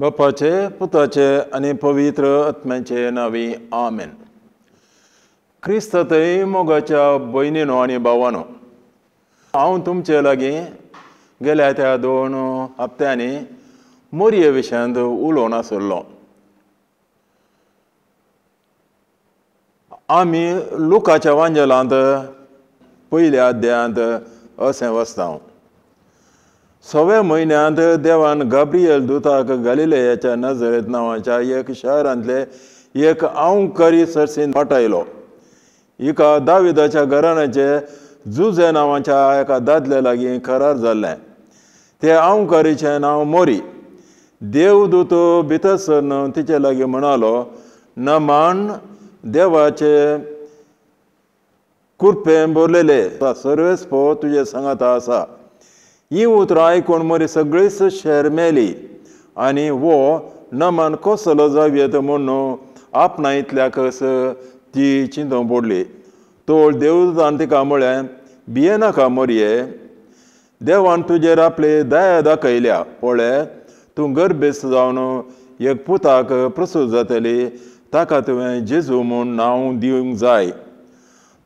बापाचे पुताचे आनी पवित्र आत्म्याचे नांवी आमेन. क्रिस्तांतय मोगाच्या भयणीनो आनी भावानो, हांव तुमचे लागीं गेल्या त्या 2 हप्त्यांनी मोरये विशयांत उलोवन आसलो. आमी लुकाच्या वांजेलांत पयल्या अध्यायांत अशें वचता. 6व्या म्हयन्यांत देवान गाब्रियल दुताक गालिलेयाच्या नजरेत नांवाच्या एक शहरांतले एक अंवकरी सरसीन पाठयलो. हिका दाविदाच्या घराण्याचे जुजे नांवाच्या एका दादल्या लागीं करार जाल्लें. ते अंवकरीचें नांव मोरी. देवदूत भितर सरन तिचे लागीं म्हणालो, नमान देवाचे कुरपें भरलेले सर्वेस्पो तुजे सांगाता आसा. ही उतरां आयकून मोरी सगळीच शर्मेली आनी वो नमान कसलो जावयेत म्हणून आपणा इतल्याकच ती चिंतूंक पडली. तोळ देवदूतान तिका म्हळें, भियेनाका मोरये, देवान तुजेर आपली दया दाखयल्या. पळय, तूं गर्भेस्त जावन एक पुताक प्रसूत जातली, ताका तुवें जेजू म्हूण नांव दिवंक जाय.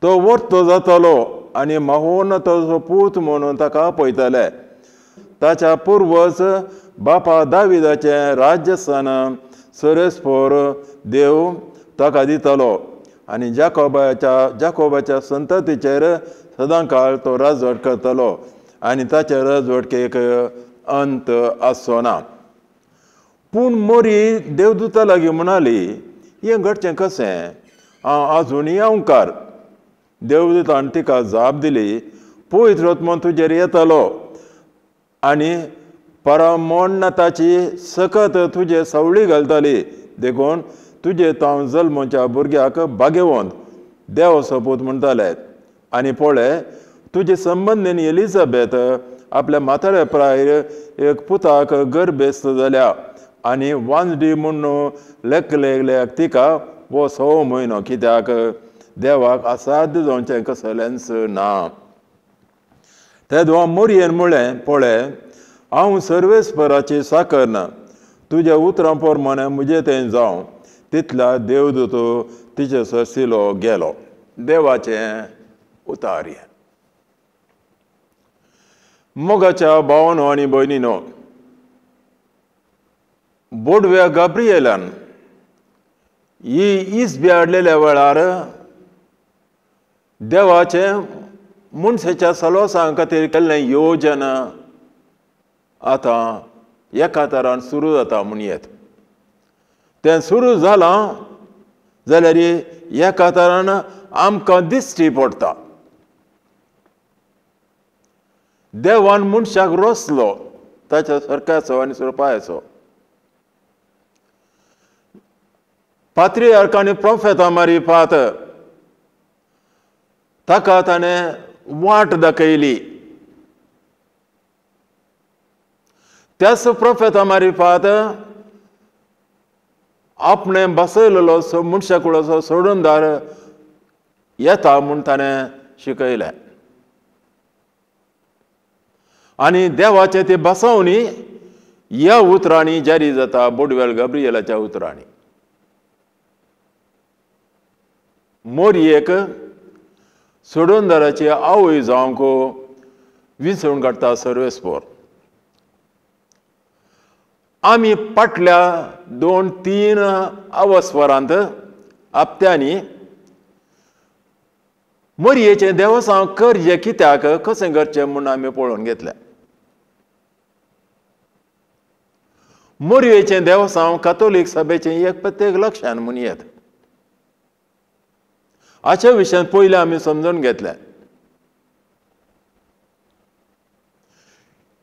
तो वर्तो जातलो आनी महोन्नताचो पूत म्हणून ताका आपयतले. ताच्या पुर्वज बापा दाविदाचें राज्यस्थान सरेस्पोर देव ताका दितलो आनी जाकोबाच्या संततीचेर सदांकाळ तो राजवट करतलो आनी ताचे राजवटकेक अंत आसचो ना. पूण मोरी देवदूता लागीं म्हणाली, हें घडचें कशें? हांव आजुनूय अंवकार. देवदूतान तिका जाप दिली, पवित्र आत्मो तुजेर येतलो आनी परमोन्नताची सकत तुजे सावळी घालतली, देखून तुजे तांव जल्मच्या भुरग्याक भाग्यवंत देव सोपूत म्हणटाले. आनी पळय, तुजे संबंदीन एलिझाबेथ आपल्या म्हाताऱ्या प्रायर एक पुताक गर्भेस्त जाल्या आनी वांजडी म्हूण लेखलेल्याक तिका हो 6 म्हयनो, कित्याक देवाक असाध्य जावचें कसलेंच ना. तेदो मोरयेन म्हळें, पळय, हांव सर्वेस्पराची साकर ना, तुज्या उतरां प्रमाणें म्हजें तें जावं. तितल्या देवदूत तिचे सरसिलो गेलो. देवाचें उतार्य. मोगाच्या भावानो आनी भयणीनो, बोडव्या गाब्रियेलान ही इसबी हाडलेल्या वेळार देवाचें मनशाच्या सलोसां खातीर केल्लें योजन आतां एका तरान सुरू जाता म्हूण येत. तें सुरू जालां जाल्यार एका तरान आमकां दिश्टी पडटा. देवान मनशाक रचलो ताच्या सारक्याचो आनी स्वरुपाचो. पात्रियार्क आनी प्रोफेता मारिफात ताका ताणें वाट दाखयली. त्याच प्रोफेता मारिफात आपणें बसयलेलो मनशा कुळाचो सोडणदार येता म्हूण ताणें शिकयलें. आनी देवाचे ते बसवणी ह्या उतरांनी जारी जाता, बोडवेल गाब्रियेलाच्या उतरांनी. मोरयेक सोडणदाराची आवय जावंक विंचून काडटा सर्वेस्पोर. आमी फाटल्या 2-3 अवस्वरांत हप्त्यांनी मोरयेचें देवसांव करचें कित्याक कशें करचें म्हूण आमी पळोवन घेतलें. मोरयेचें देवसांव कातोलीक सभेचें एक प्रत्येक लक्षण म्हूण येत. हाच्या विशयांत पयलें आमी समजून घेतलें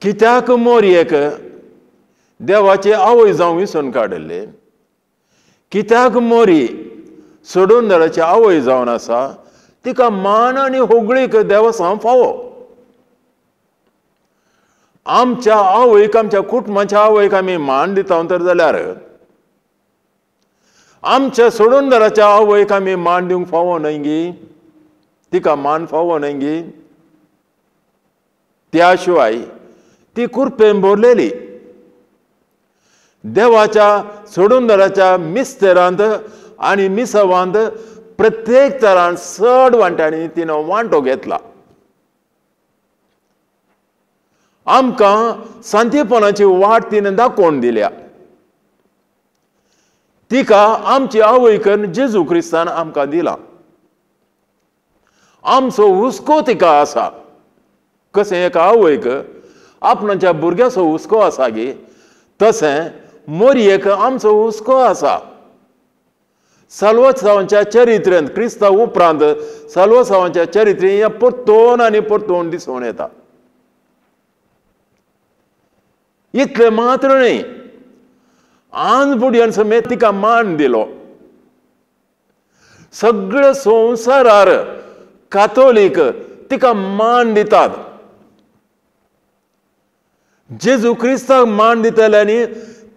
कित्याक मोरयेक देवाची आवय जावं विसून काडिल्ली, कित्याक मोरी सोडणदाराची आवय जावन आसा, तिका मान आनी होगळीक देवसांव फावो. आमच्या आवयक, आमच्या कुटुंबाच्या आवयक आमी मान दिता तर जाल्यार आमच्या सोडणदाराच्या आवयक आमी मान दिवंक फावो न्हय गी? तिका मान फावो न्हय गी? त्या शिवाय ती कुरपेन भरलेली. देवाच्या सोडूनदाराच्या मिस्तेरांत आनी मिसवांत प्रत्येक तरान चड वांट्यांनी तिणें वांटो घेतला. आमकां सांतेपणाची वाट तिणें दाखोवन दिल्या. तिका आमची आवय करून जेजू क्रिस्तान आमकां दिला. आमचो हुस्को तिका आसा. कशें एका आवयक आपणाच्या भुरग्याचो हुस्को आसा गी, तशें मोरयेक आमचो हुस्को आसा. साल्वासांवाच्या चरित्रेंत क्रिस्ता उपरांत साल्वासांवाच्या चरित्रेंत हें परतून आनी परतून दिसून येता. इतलें मात्र न्हय, आंज बुडयान समेत तिका मान दिलो. सगळे संवसारार कातोलीक तिका मान दितात. जेजू क्रिस्ताक मान दितले आनी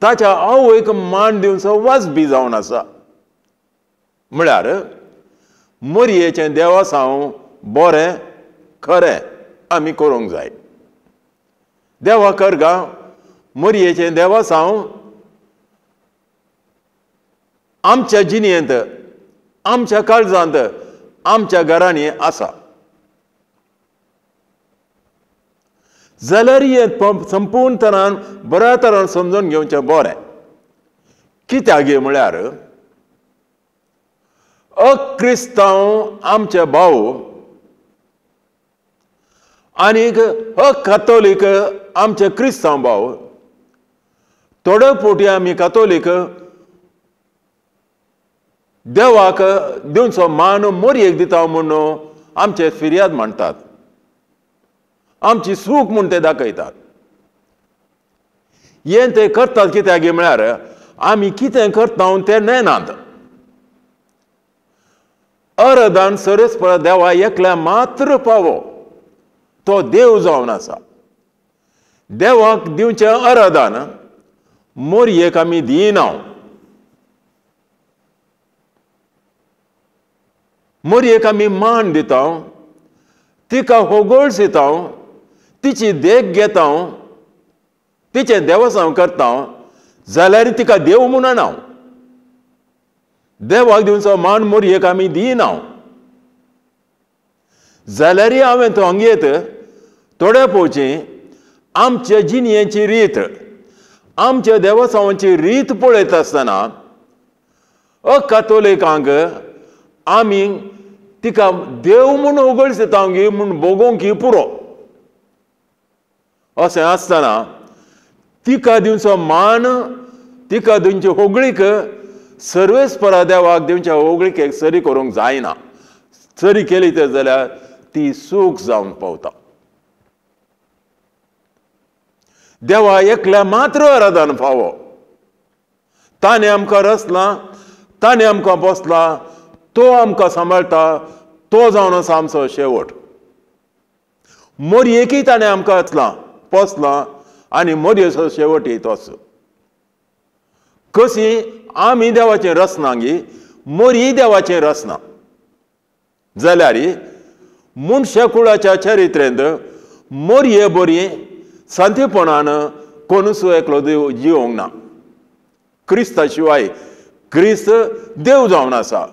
ताच्या आवयक मान दिवचो वाजबी जावन आसा. म्हळ्यार मोरयेचें देवासांव बरें खरें आमी करूंक जाय. देवा करगा मोरयेचें देवासांव आमच्या जिणेंत, आमच्या काळजांत, आमच्या घरांनी आसा. जाल्यार हें संपूर्ण तरान बऱ्या तरान समजून घेवचें बरें. कित्याक म्हळ्यार अक्रिस्तांव आमचे भाव आनीक अकातोलीक आमचे क्रिस्तांव भाव, थोडे फावटी आमी कातोलीक देवाक दिवचो मान मोरयेक दिता म्हूण आमचे फिर्याद मांडटात, आमची सूख म्हूण ते दाखयतात. हें ते करतात कित्याक म्हळ्यार आमी कितें करता तें नेनात. अरदान सरस्पर देवा एकल्या मात्र पावो, तो देव जावन आसा. देवाक दिवचें अरदान मोरयेक आमी दिना. मोरयेक आमी मान दिता, तिका होगोळसिता, तिची देख घेता, तिचें देवसांव करता, जाल्यार तिका देव म्हणना. देवाक दिवचो मान मोरयेक आमी दिना. जाल्यार हांवें तो हांगेत थोडे पोवची आमचे जिणेची रीत, आमच्या देवसांवाची रीत पळयता आसतना अकातोलिकांक आमी तिका देव म्हूण उगडसिता गी म्हूण भोगोवंक ही पुरो. अशें आसतना तिका दिवचो मान, तिका दिवची होगळीक सर्वेस्परा देवाक दिवच्या होगळीकेक सरी करूंक जायना. सरी केली तर जाल्यार ती सूख जावन पावता. देवा एकल्या मात्र आराधन फावो. ताणें आमकां रचलां, ताणें आमकां बसला, तो आमकां सांबाळटा, तो जावन आसा आमचो शेवट. मोरयेकय ताणें आमकां रचलां, पोसलां आनी मोरयेचो शेवटय तोच. कशी आमी देवाचें रचना गी, मोरी देवाचें रचना. जाल्यार मनशा कुळाच्या चरित्रेंत मोरये बरी सांतेपणान कोणूच एकलो देव जिवंक ना क्रिस्ता शिवाय. क्रिस्त देव जावन आसा.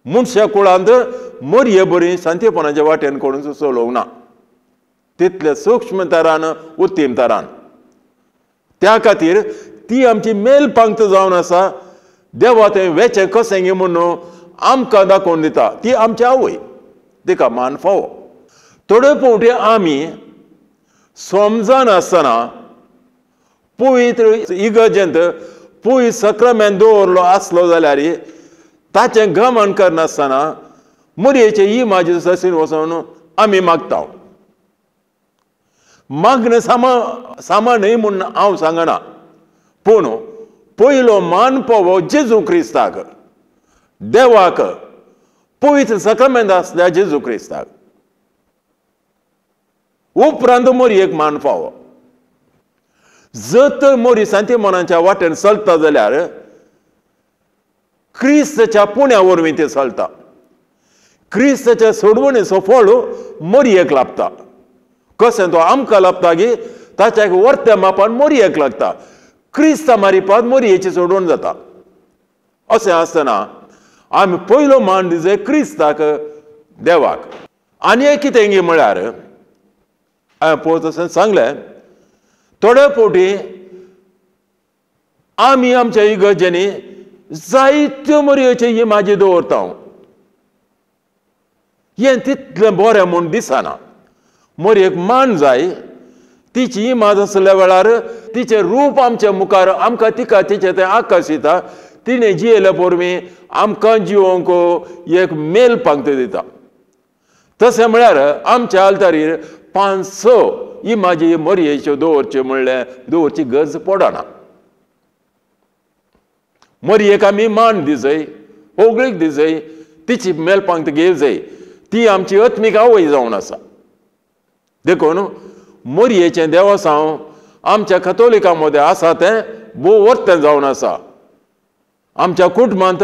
मनशा कुळांत मोरये बरी सांतेपणाच्या वाटेन कोणूच चलोवंक ना, तितले सूक्ष्म तरान उत्तीम तरान. त्या खातीर ती आमची मेल पंक्त जावन आसा. देवा थंय वेचें कशें गी म्हणून आमकां दाखोवन दिता. ती आमची आवय, तिका मान फावो. थोडे फावटी आमी समजनासतना पवित्र इगर्जेंत पवित्र सक्रामेंत दवरलो आसलो जाल्यार ताचें गमन करनासतना मोरयेचे ही म्हाजी ससीन वचून आमी मागता. मागणें सामा न्हय म्हूण हांव सांगना, पूण पयलो मान पावो जेजू क्रिस्ताक, देवाक, पवित्र सक्रामेंत आसल्या जेजू क्रिस्ताक. उपरांत मोरयेक मान फावो. जर तर मोरी सांती मनाच्या वाटेन चलता जाल्यार क्रिस्ताच्या पुण्या वरवीं ते चलता. क्रिस्ताच्या सोडवणेचो फळ मोरयेक लाभता. कशें तो आमकां लाभता गी ताच्या वर्त्या मापान मोरयेक लागता. क्रिस्ता मारिपाद मोरयेची सोडून जाता. अशें आसतना आमी पयलो मान दिवचो क्रिस्ताक, देवाक. आनी एक कितें गी म्हळ्यार हांवें पळय तशें सांगलें, थोडे फावटी आमी आमच्या इगर्जेंनी जायत्यो मोरयेच्यो इमाजी दवरता. हें तितलें बरें म्हूण दिसना. मोरयेक मान जाय, तिची इमाज आसल्या वेळार तिचें रूप आमच्या मुखार आमकां तिका तिचें तें आकर्शिता. तिणें जियेल्या पोरवीं आमकां जिवोंक एक मेल पांगत दिता. तशें म्हळ्यार आमच्या आल्तारीर 5-6 इमाजी मोरयेच्यो दवरच्यो म्हणल्यार दवरची गरज पडना. मोरयेक आमी मान दिजय, होगळीक दिजय, तिची मेलपांक घेवंक जाय. ती आमची आत्मीक आवय जावन आसा. देखून मोरयेचें देवसांव आमच्या कथोलिकां मदें आसा तें भोव वर्तें जावन आसा. आमच्या कुटुंबांत,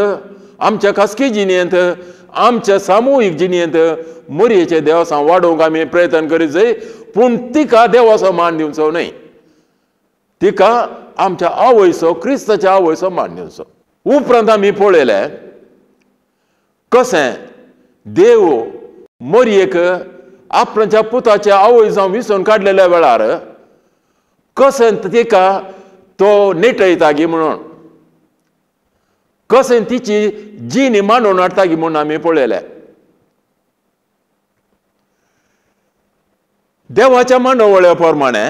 आमच्या खासगी जिणेंत, आमच्या सामुहीक जिणेंत मोरयेचें देवसांव वाडोवंक आमी प्रयत्न करीत जाय, पूण तिका देवाचो मान दिवचो न्हय. तिका आमच्या आवयचो, क्रिस्ताच्या आवयचो मान दिवचो. उपरांत आमी पळयलें कशें देव मोरयेक आपणाच्या पुताच्या आवय जावन विसोवन काडलेल्या वेळार कशें तिका तो नेटयता गी म्हणून, कशें तिची जिणी मांडून हाडटा गी म्हणून आमी पळयलें. देवाच्या मांडवळ्या प्रमाणे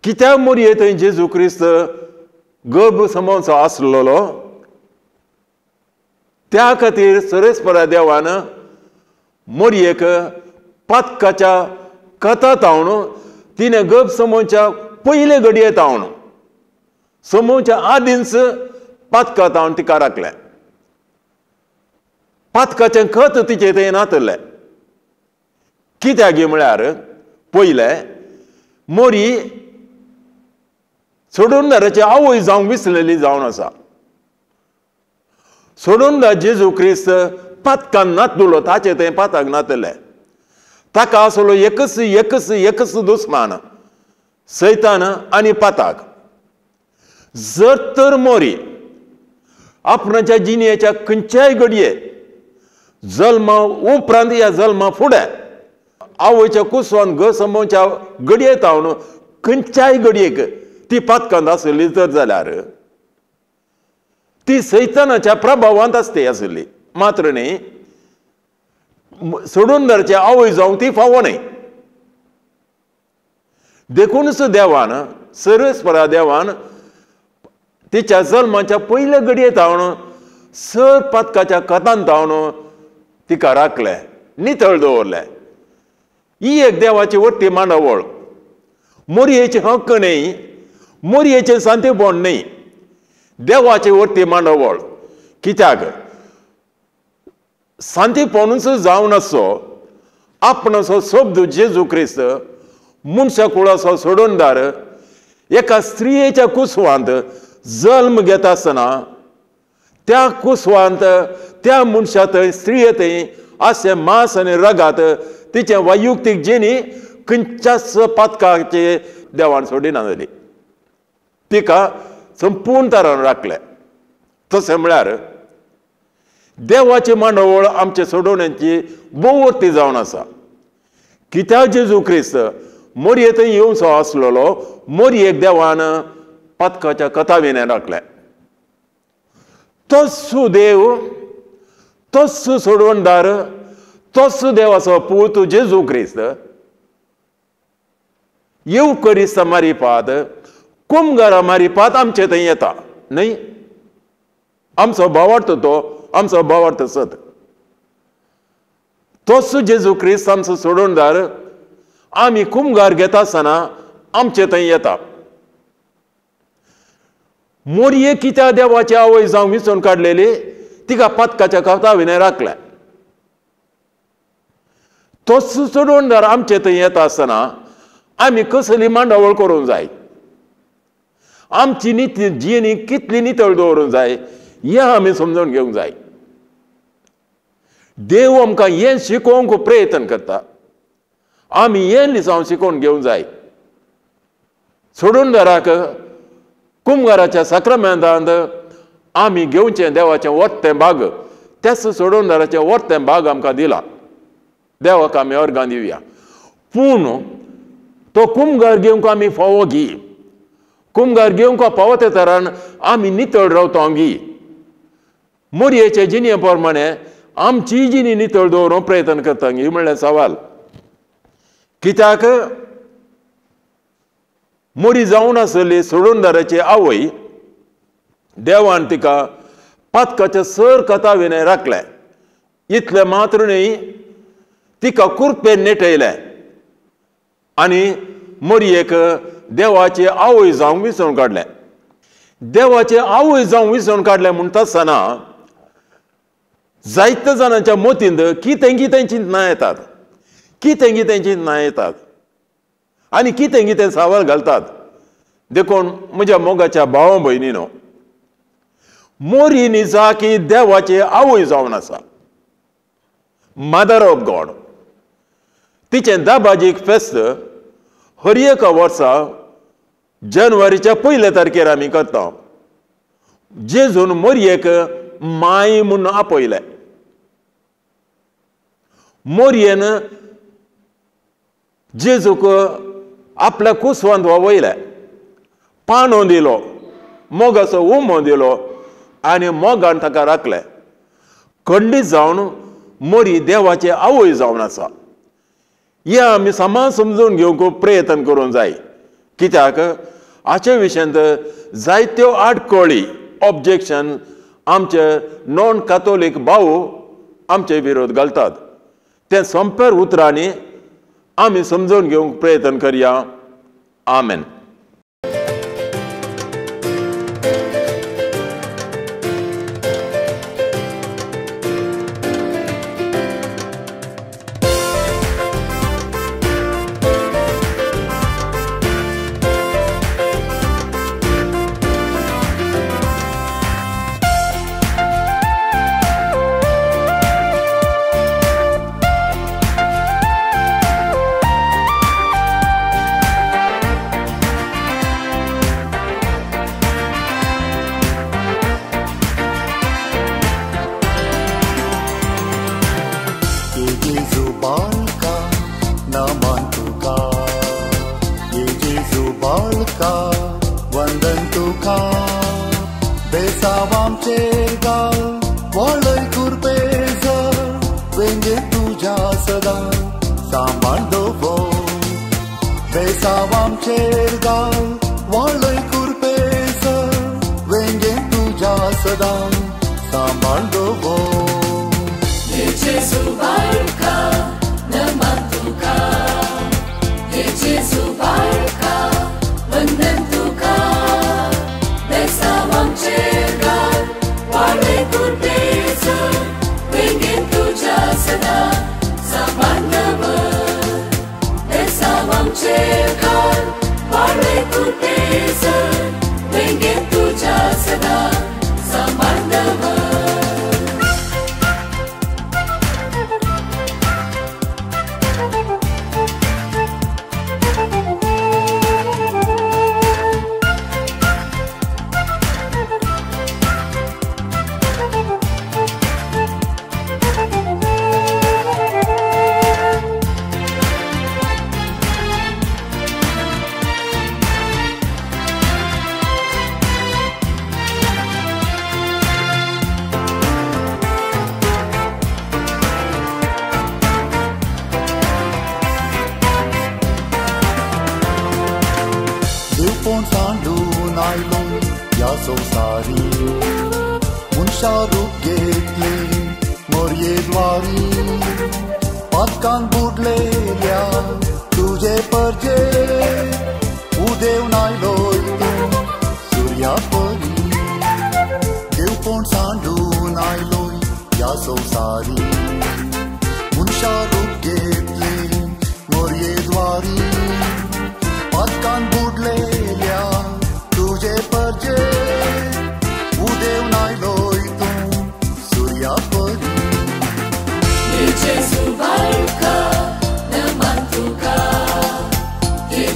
कित्याक मोरये थंय जेजू क्रिस्त गर्भ समोवचो आसलेलो, त्या खातीर सरेस्परा देवान मोरयेक पातकाच्या कथा तावन तिणें गर्भ समोवच्या पयले घडये तावन समोवच्या आदींच पातका तावन तिका राखलें. पातकाचें खत तिचे थंय नातलें. कित्याक म्हळ्यार पयलें मोरी सोडूनदाराची आवय जावंक विसरलेली जावन आसा. सोडूनदार जेजू क्रिस्त पातकान नातलो, ताचें थंय पाताक नातलें. ताका आसलो एकच एकच एकच दुस्मान, सैतान आनी पाताक. जर तर मोरी आपणाच्या जिणेच्या खंयच्याय घडये जल्मा उपरांत या जल्मा फुडें आवयच्या कुसवान ग समोवच्या घडये तावन खंयच्याय घडयेक ती पातकांत आसली तर जाल्यार ती सैतानाच्या प्रभावांत आसते आसली. मात्र न्ही सोडूनदाराची आवय जावंक ती फावो न्हय. देखूनच देवान सर्वेस्परा देवान तिच्या जल्माच्या पयल्या घडये तावन सर पातकाच्या कथान तावन तिका राखलें, नितळ दवरलें. ही एक देवाची वट्टी मांडावळ. मोरयेचे हक्क न्हय, मोरयेचें सांतेपण न्हय, देवाची वट्टी मांडावळ. कित्याक सांतेपणूच जावन आसचो आपणाचो शब्द जेजू क्रिस्त मनशा कुळाचो सोडणदार एका स्त्रियेच्या कुसवांत जल्म घेता आसतना त्या कुसवांत त्या मनशा थंय स्त्रिये थंय अशें मांस आनी रगात तिचें वैयक्तीक जिणी खंयच्याच पातकाचे देवान सोडिना जाली. तिका संपूर्ण तरान राखलें. तशें म्हळ्यार देवाची मांडावळ आमचे सोडोवण्याची भोववर्ती जावन आसा. कित्याक जेजू क्रिस्त मोरये थंय येवचो आसलेलो, मोरयेक देवान पातकाच्या कथाविने राखलें. तोच देव, तोच सोडवणदार, तोच देवाचो पूत जेजू क्रिस्त येव करिस्त मारिपाद कुमगारा मारिपाद आमचे थंय येता न्हय. आमचो भावार्थ तो, आमचो भावार्थ सत. तोच जेजू क्रिस्त आमचो सोडवणदार आमी कुमगार घेता आसतना आमचे थंय येता. मोरये कित्याक देवाची आवय जावंक विचून काडलेली, तिका पातकाच्या कथाविने राखलें. तोच सोडवणदार आमचे थंय येता आसतना आमी कसली मांडावळ करूंक जाय, आमची निती जिणी कितली नितळ दवरूंक जाय हें आमी समजून घेवंक जाय. देव आमकां हें शिकोवंक प्रयत्न करता, आमी हें लिसांव शिकोवन घेवंक जाय. सोडूनदाराक कुमगाराच्या साक्रामेंतांत आमी घेवचें देवाचें वर्तें भाग, त्याच सोडूनदाराचें वर्तें भाग आमकां दिला. देवाक आमी अर्गां दिवया. पूण तो कुमगार घेवंक आमी फावो गी, कुमगार घेवंक फावो ते तरान आमी नितळ रावता गी. मोरयेचे जिणे प्रमाणे आमची जिणी नितळ दवरूंक प्रयत्न करता गी म्हणलें सवाल. कित्याक मोरी जावन आसली सोडूनदाराची आवय देवान तिका पातकाच्या सर कथाविनय राखलें. इतलें मात्र न्हय, तिका कुरपेन नेटयलें आनी मोरयेक देवाची आवय जावंक विसरून काडलें. देवाची आवय जावंक विसरून काडलें म्हणटा आसतना जायत्या जाणांच्या मतींत कितें कितें चिंतनां येतात, कितें कितें चिंतनां येतात आनी कितें कितें सवाल घालतात. देखून म्हज्या मोगाच्या भावा भयणीनो, मोरी निजाकी देवाची आवय जावन आसा, मदर ऑफ गॉड. तिचें दाबाजीक फेस्त हर एका वर्सा जानेवारीच्या पयले तारखेर आमी करता. जेजून मोरयेक माय म्हूण आपयलें. मोरयेन जेजूक आपल्या कुसवांत वयलें, पानो दिलो, मोगाचो उमो दिलो आनी मोगान ताका राखलें. खंडीत जावन मोरी देवाची आवय जावन आसा. हें आमी समा समजून घेवंक प्रयत्न करूंक जाय. कित्याक हाचे विशयांत जायत्यो आडखळी, ऑब्जेक्शन आमचे नॉन कातोलीक भाव आमचे विरोध घालतात. तें सोंपेर उतरांनी आमी समजून घेवंक प्रयत्न करया. आमेन.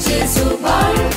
Gesù barca,